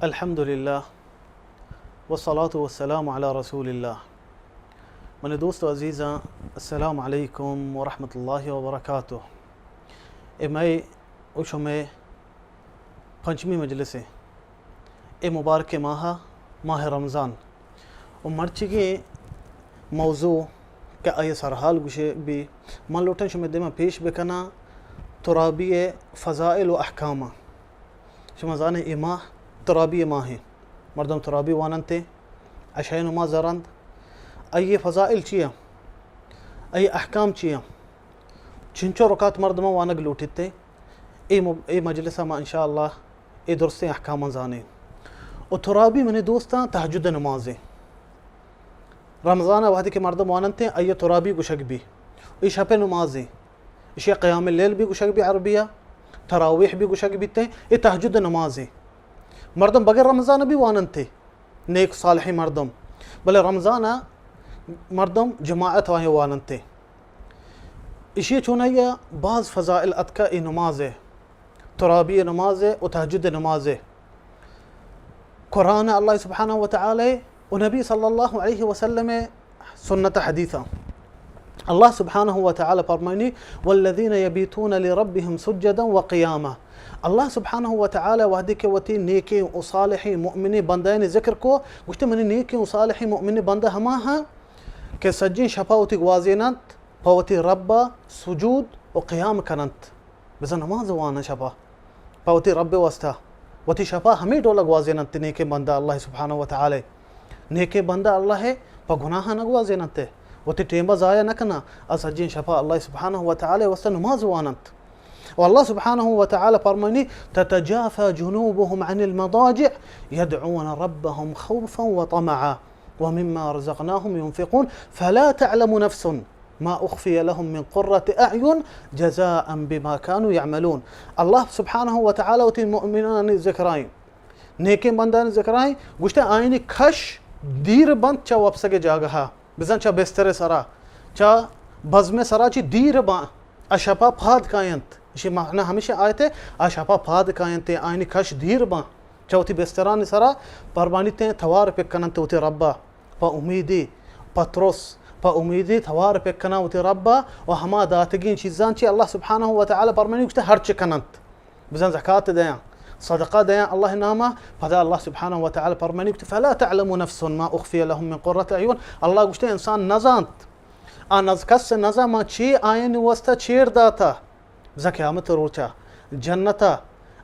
الحمدللہ، والصلاة والسلام علی رسول اللہ۔ منی دوست و عزیزاں، السلام علیکم ورحمۃ اللہ وبرکاتہ۔ اے مئے و شمئے پنچمی مجلس ایں۔ اے مبارکیں ماہ، ماہ رمضان، و مرچیگیں موضوع کہ آئی سرحال گوشگ بی، من لوٹاں شمئے دیما پیش بکناں ترابی فضائل و احکاماں۔ شما زانے اے ماہ ترابی ماہ ایں، مردم ترابی واننت، عشاء نماز رند۔ آئی فضائل چی ایں؟ آئی احکام چی ایں؟ چنچو رکعت مردماں وانگ لوٹیت؟ اے م-، اے مجلس ما انشاءاللہ اے درستیں احکاماں زانیں۔ و ترابی منی دوستاں تہجد نمازیں۔ رمضان وہدی کہ مردم واننت، آئی ترابی گوشگ بی۔ اے شپ نمازیں۔ اشی قیام اللیل بھی گوشگ بی عربی ء، تراویح بھی گوشگ بیت۔ اے تہجد نمازیں۔ مردم بغیر رمضان بھی واننت، نیک صالحیں مردم، بلے رمضان ء مردم جماعت آئیں واننت۔ اشی چونائی ء باز فضائل اتکا اے نماز ء، ترابی نماز ء و تہجد نماز ء۔ قرآن اللہ سبحانہ و تعالی و نبی صلی اللہ علیہ وسلم سنت حدیثاں۔ اللہ سبحانہ و تعالی فرمائنی، والذین یبیتون لربهم سجدا و قیاما۔ اللہ سبحانہ و تعالی وہدی کہ وتی نیکیں و صالحیں مؤمنیں بندیانی ذکر کو، گوشتے منی نیکیں و صالحیں مؤمنیں بندہ ہما ہاں کہ سجیں شپا وتی گوازیننت، پہ وتی ربا سجود و قیام کننت۔ بزاں نماز واناں شپا پہ وتی رب ء واسطہ، وتی شپا ہمے ڈول ء گوازیننت۔ نیکیں بندہ اللہ سبحانہ و تعالی، نیکیں بندہ اللہ ء پہ گناہ نہ گوازیننت، وتی ٹیمبا ضائع نہ کناں، آ سجیں شپا اللہ سبحانہ و تعالی واسطہ نماز واننت۔ و اللہ سبحانہ و تعالی فرمانی، تتجافى جنوبهم عن المضاجع يدعون ربهم خوفا وطمعا ومما رزقناهم ينفقون فلا تعلم نفس ما اخفی لهم من قرة اعین جزاء بما كانوا يعملون۔ اللہ سبحانہ و تعالی وتی مؤمنانی ذکرائیں، نیکیں بندانی ذکرائیں، گوشتے آئینی کش دیر بنت چہ وپسگ جاگہا، بزاں چہ بستر سرا، چہ بزم سرا چی دیر باں، اشپا پاد کاینت۔ اشی معنی ہمیشہ آیت ہے، اشپا پاد کاینت، آئینی کش دیر باں۔ چہ وتی بسترانی سرا پرمانیتیں توار پک کننت وتی ربا، پہ امیدی، پہ ترس، پہ امیدی توار پک کناں وتی ربا و ہما داتگیں چیزاں چی اللہ سبحانہ و تعالی پرمانی گوشتے ہرچ کننت۔ بزاں زکات دیاں، صدقہ دیاں اللہ ناما، پدا اللہ سبحانہ و تعالی پرمانی گوشتے، فلا تعلم نفس ما اخفی لهم من قرة اعین۔ اللہ گوشتے انسان نزانت، آ نز کس نزاں ما چی آئین واسطہ چیر داتا۔ بزاں قیامت روچا جنتا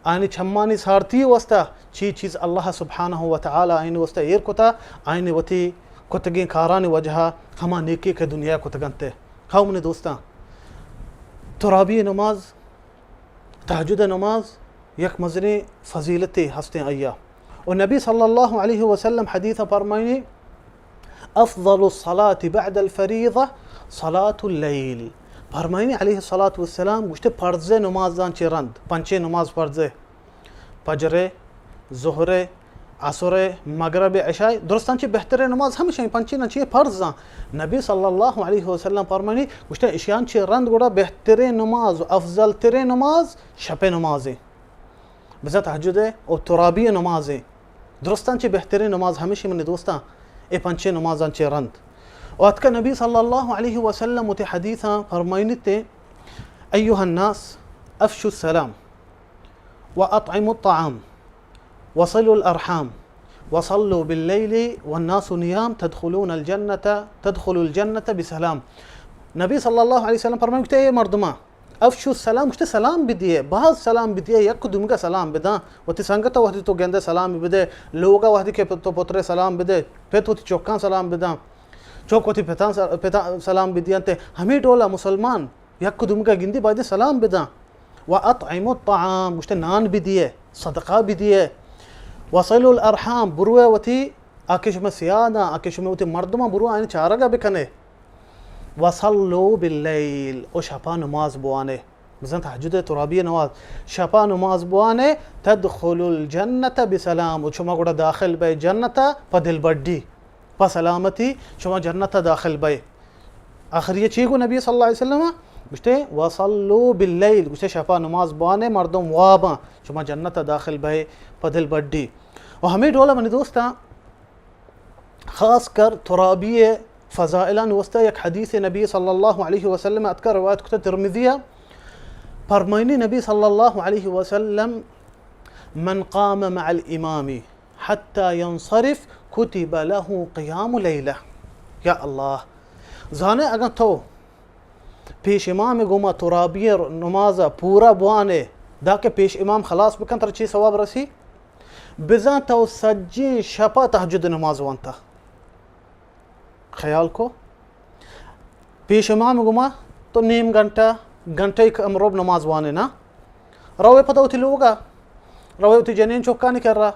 آنی چمانی سارتی واسطہ چی چیز اللہ سبحانہ و تعالی آئین واسطہ ایر کتا، آئین وتی کتگیں کارانی وجہا ہما نیکی کہ دنیا کتگنتے۔ ہاو منی دوستاں، ترابی نماز، تہجد نماز یک مزنیں فضیلتے ہستیں آئیا۔ و نبی صلی اللہ علیہ وسلم حدیث فرمائنی، افضل الصلاة بعد الفریضة صلاة اللیل۔ فرمائنی علیہ الصلاة والسلام گوشتے، فرض نمازاں چہ رند، پنچیں نماز فرض، فجر، ظہر، عصر، مغرب، عشاء، درستاں چہ بہتریں نماز ہمشیں پنچیں چہ فرضاں۔ نبی صلی اللہ علیہ وسلم فرمائنی گوشتے، اشیاں چہ رند گڑا بہتریں نماز و افضل تریں نماز شپ نمازیں۔ بزاں تہجد ء و ترابی نماز ء درستاں چہ بہتریں نماز ہمیشی منی دوستاں، اے پنچیں نمازاں چہ رند۔ و اتکا نبی صلی اللہ علیہ وسلم وتی حدیثاں فرمائنیت، ایها الناس افشوا السلام و اطعموا الطعام وصلوا الارحام وصلوا باللیل والناس نیام تدخلون الجنة، تدخلوا الجنة بسلام۔ نبی صلی اللہ علیہ وسلم فرمائنیت، اے مردماں، افشوا السلام، گوشتے سلام بدیے، باز سلام بدیے، یک دومگا سلام بداں۔ وتی سنگتا وہدی تو گندے سلام بدے، لوگا وہدی کہ تو پترے سلام بدے، پت وتی چوکاں سلام بداں، چوک وتی پتاں س-، پتاں سلام بدینتے۔ ہمے ڈولا مسلمان یک دومگا گندی باید سلام بداں۔ و اطعموا الطعام، گوشتے نان بدیے، صدقہ بدیے۔ وصلوا الارحام، بروے وتی آ کہ شمئے سیاداں، آ کہ شمئے وتی مردماں، برو آیانی چارگا بکنے۔ وصلوا باللیل، و شپا نماز بوانے۔ بزاں تہجد ترابی نماز، شپا نماز بوانے، تدخلوا الجنة بسلام، و شما گڑا داخل بئے جنتا پہ دلبڈی، پہ سلامتی شما جنتا داخل بئے۔ آخری چی گو نبی صلی اللہ علیہ وسلم؟ گوشتے، وصلوا باللیل، گوشتے شپا نماز بوانے، مردم واباں، شما جنتا داخل بئے پہ دلبڈی۔ و ہمے ڈول ءَ منی دوستاں، خاص کر ترابی ءِ فضائلانی واسطہ یک حدیث نبی صلی اللہ علیہ وسلم ءَ اتکا، روایت کتا ترمذی ءَ، فرمائنی نبی صلی اللہ علیہ وسلم: من قام مع الامام حتی ینصرف کتب له قیام لیلہ. یا اللہ، زانے اگاں تو پیش امام گوما ترابی نماز پورا بوانے، داکہ پیش امام خلاص بکن، ترا چی ثواب رسی؟ بزاں تو سجیں شپا تہجد نماز وانتا. خیال کو، پیش امام گوما تو نیم گھنٹہ، گھنٹہ کم روب نماز وانے نا، روے پدا وتی لوگا، روے وتی جنین چکانی کرا،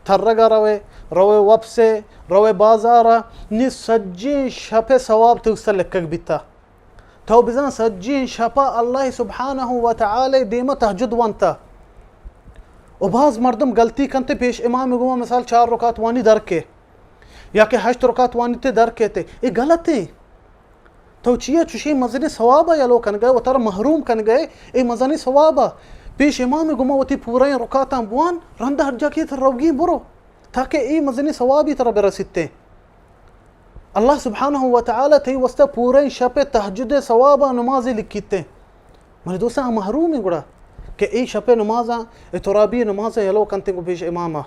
ترگا روے، روے وپسے، روے بازارا، نی سجیں شپے ثواب تو سر لکگ بیتا. تو بزاں سجیں شپا اللہ سبحانہ و تعالی دیما تہجد وانتا. و باز مردم غلطی کنتے، پیش امام گوما مثال چار رکعت وانی در کے، یا کہ ہشت رکعت وانی تے در کیتے، اے غلط ایں. تو چیا چوشیں مزنیں ثواب ءَ یلو کنگئے و ترا محروم کنگئے اے مزنیں ثواب ءَ؟ پیش امام گوما وتی پورائیں رکعتاں بوان، رند ہر جا کہ ترا روگی برو، تاکہ اے مزنیں ثوابی ترا برسیتے. اللہ سبحانہ و تعالی تئی واسطہ پوریں شپ تہجد ثواب نماز لکھیتے. منی دوستاں، آ محروم ایں گڑا کہ اے شپ نمازاں، اے ترابی نمازاں یلو کنتے گو پیش اماما.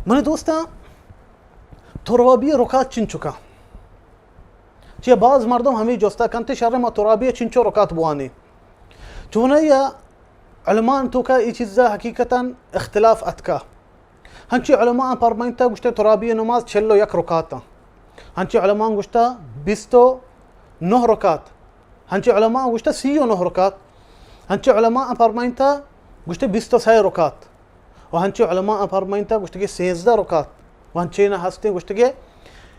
منی دوستاں، ترابی رکعت چنچکا؟ چیا باز مردم ہمیں جستا کنتے، شر ما ترابی چنچو رکعت بوانے؟ چونایا علماء توکا اے چیزا حقیقتاً اختلاف اتکا. ہنچی علماء پرمائنتا گوشتے ترابی نماز چل و یک رکعت آں. ہنچی علماء گوشتا بیست و نہ رکعت. ہنچی علماء گوشتا سی و نہ رکعت. ہنچی علماء پرمائنتا گوشتے بیست و سئے رکعت. و ہنچی علماء پرمائنتا گوشتے کہ سیزدہ رکعت. و ہنچی نہ ہستے گوشتے کہ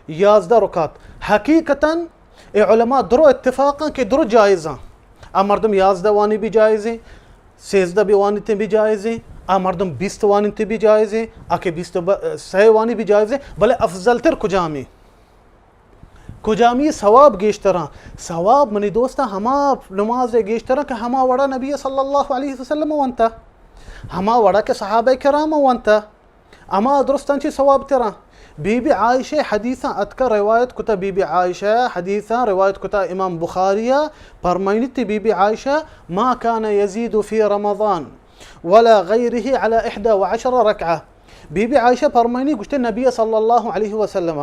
یازدہ رکعت. حقیقتاً اے علماء درو اتفاقاں کہ درو جائزاں. آ مردم یازدہ وانی بھی جائزیں، سیزدہ بھی وانیتے بھی جائزیں، آ مردم بیست وانیتے بھی جائزیں، آ کہ بیست و ب-، سئے وانی بھی جائزیں، بلے افضل تر کجامی؟ کجامی ثواب گیشتراں؟ ثواب منی دوستاں ہما نماز گیشتراں کہ ہما وڑا نبی صلی اللہ علیہ وسلم وانتا، ہما وڑا کہ صحابہ کرام وانتا. ہما درستاں چی ثواب تراں. بی بی عائشہ حدیثاں اتکا روایت کتا، بی بی عائشہ حدیثاں روایت کتا امام بخاری ءَ، پرمائنیتی بی بی عائشہ: ما كان يزيد في رمضان ولا غيره على إحدى وعشر ركعة. بی بی عائشہ پرمائنی گوشتے نبی صلی اللہ علیہ وسلم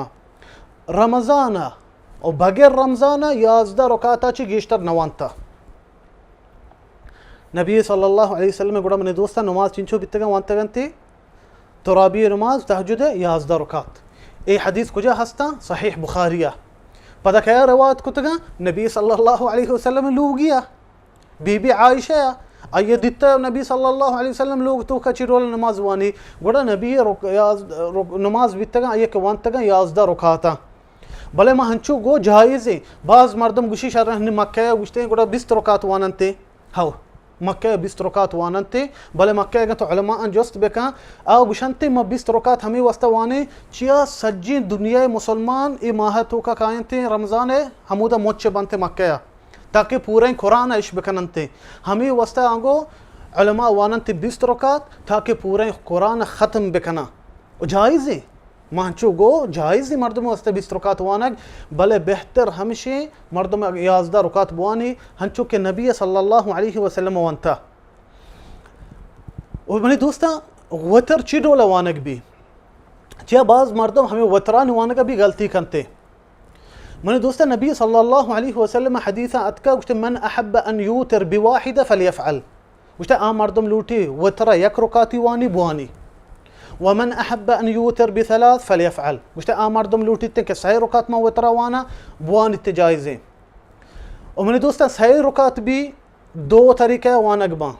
رمضان و بغیر رمضان یازدہ رکعتا چی گیشتر نوانتا. نبی صلی اللہ علیہ وسلم گڑا منی دوستاں نماز چنچو بیتگاں وانتگنتی؟ ترابی نماز تہجد یازدہ رکعت. اے حدیث کجا ہستاں؟ صحیح بخاری ءَ. پدا کیا روایت کتگاں؟ نبی صلی اللہ علیہ وسلم لوگی ءَ، بی بی عائشہ ءَ. آئی دیتا نبی صلی اللہ علیہ وسلم لوگ توکا چی ڈول نماز وانی. گڑا نبی رک-، یاز-، رک-، نماز بیتگاں، آئی کہ وانتگاں یازدہ رکعتاں. بلے ما ہنچو گو جائزیں. باز مردم گوشی شر ہنی مکہ ءَ گوشتے گڑا بیست رکعت واننتے. ہو، مکہ ءَ بیست رکعت واننتے، بلے مکہ اگاں تو علماء آں جست بکن، آ گوشنتے ما بیست رکعت ہمے واسطہ وانیں، چیا سجیں دنیا ءِ مسلمان اے ماہ ءِ توکا کاینتے رمضان ءَ، ہمودا مچ بنتے مکہ ءَ، تاکہ پوریں قرآن ءَ اش بکننتے. ہمے واسطہ آنگو علماء واننتے بیست رکعت تاکہ پوریں قرآن ءَ ختم بکناں. و جائزیں. ما انچو گو جائز ایں مردم واسطہ بیست رکعت وانگ، بلے بہتر ہمشیں مردم یازدہ رکعت بوانی، ہنچو کہ نبی صلی اللہ علیہ وسلم وانتا. و منی دوستاں، وتر چی ڈول وانگ بی؟ چیا باز مردم ہمیں وترانی وانگ بھی غلطی کنتے. منی دوستاں، نبی صلی اللہ علیہ وسلم حدیثاں اتکا گوشتے: من احب ان یوتر بواحدہ فلیفعل. گوشتے، آ مردم لوٹی وترا یک رکعتی وانی، بوانی. ومن احب ان یوتر بثلاث فلیفعل. گوشتے، آ مردم لوٹیتے کہ سئے رکعت ما وترا وانا، بوانی، تے جائزیں. و منی دوستاں، سئے رکعت بھی دو طریقہ وانگ باں.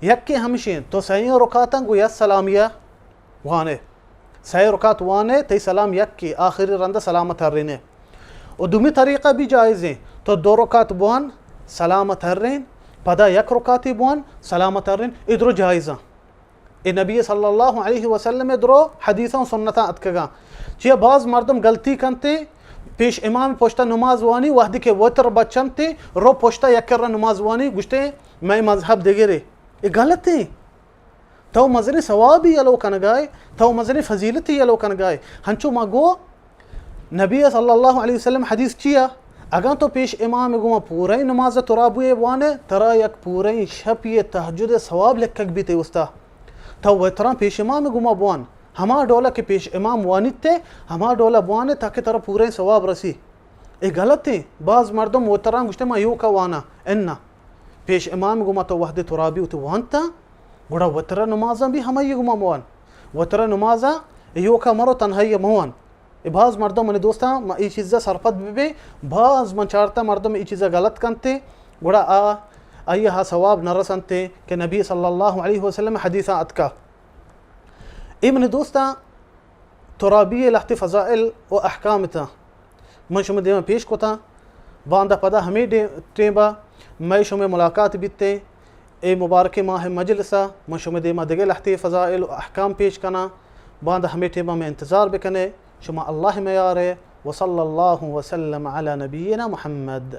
یکے ہمشیں، تو سئیں رکعتاں گو یک سلامیہ وانے. سئے رکعت وانے، تئی سلام یکے، آخری رندا سلامت ہرینے. و دومی طریقہ بھی جائزیں، تو دو رکعت بوان، سلامت ہرین، پدا یک رکعتی بوان، سلامت ہرین، اے درو جائزاں. اے نبی صلی اللہ علیہ وسلم درو حدیثاں و سنتاں اتکگاں. چیا باز مردم غلطی کنتے، پیش امام پشتا نماز وانی، وہدی کہ وتر بچنتے، رو پشتا یک کر نماز وانی، گوشتے، مئے مذہب دگرے. اے غلطیں. تو مزنیں ثوابی یلو کنگائے، تو مزنیں فضیلتی یلو کنگائے۔ ہنچو ما گو نبی صلی اللہ علیہ وسلم حدیث چیا؟ اگاں تو پیش امام گوما پوریں نماز ترابوی بوانے، ترا یک پوریں شپی تہجد ثواب لکھگ بیتے استا۔ تو وتران پیش امام گوما بوان، ہما ڈولا کہ پیش امام وانیتے، ہما ڈولا بوانے تاکہ ترا پوریں ثواب رسی۔ اے غلطیں۔ باز مردم وتران گوشتے ما یوکا وانا، انا۔ پیش امام گوما تو وہدے ترابی وتی وانتا، گڑا وترا نمازاں بھی ہمائی گوما موان۔ وترا نمازا یوکا مرو تنہائی موان۔ اے باز مردم منی دوستاں، ما اے چیزا سرپد ببیں، باز من چارتا مردم اے چیزا غلط کنتے، گڑا آ، آئی ہا ثواب نہ رسنتے کہ نبی صلی اللہ علیہ وسلم حدیثا اتکا۔ اے منی دوستاں، ترابی لہتے فضائل و احکام تا من شما دیما پیش کتا۔ باندا پدا ہمیں ڈے-، ٹیما مئے شما ملاقات بیتے۔ اے مبارک ماہ مجلسا من شما دیما دگہ لہتے فضائل و احکام پیش کنا۔ باندا ہمیں ٹیما میں انتظار بکنے۔ شما اللہ میارے۔ وصلی اللہ وسلم علی نبینا محمد۔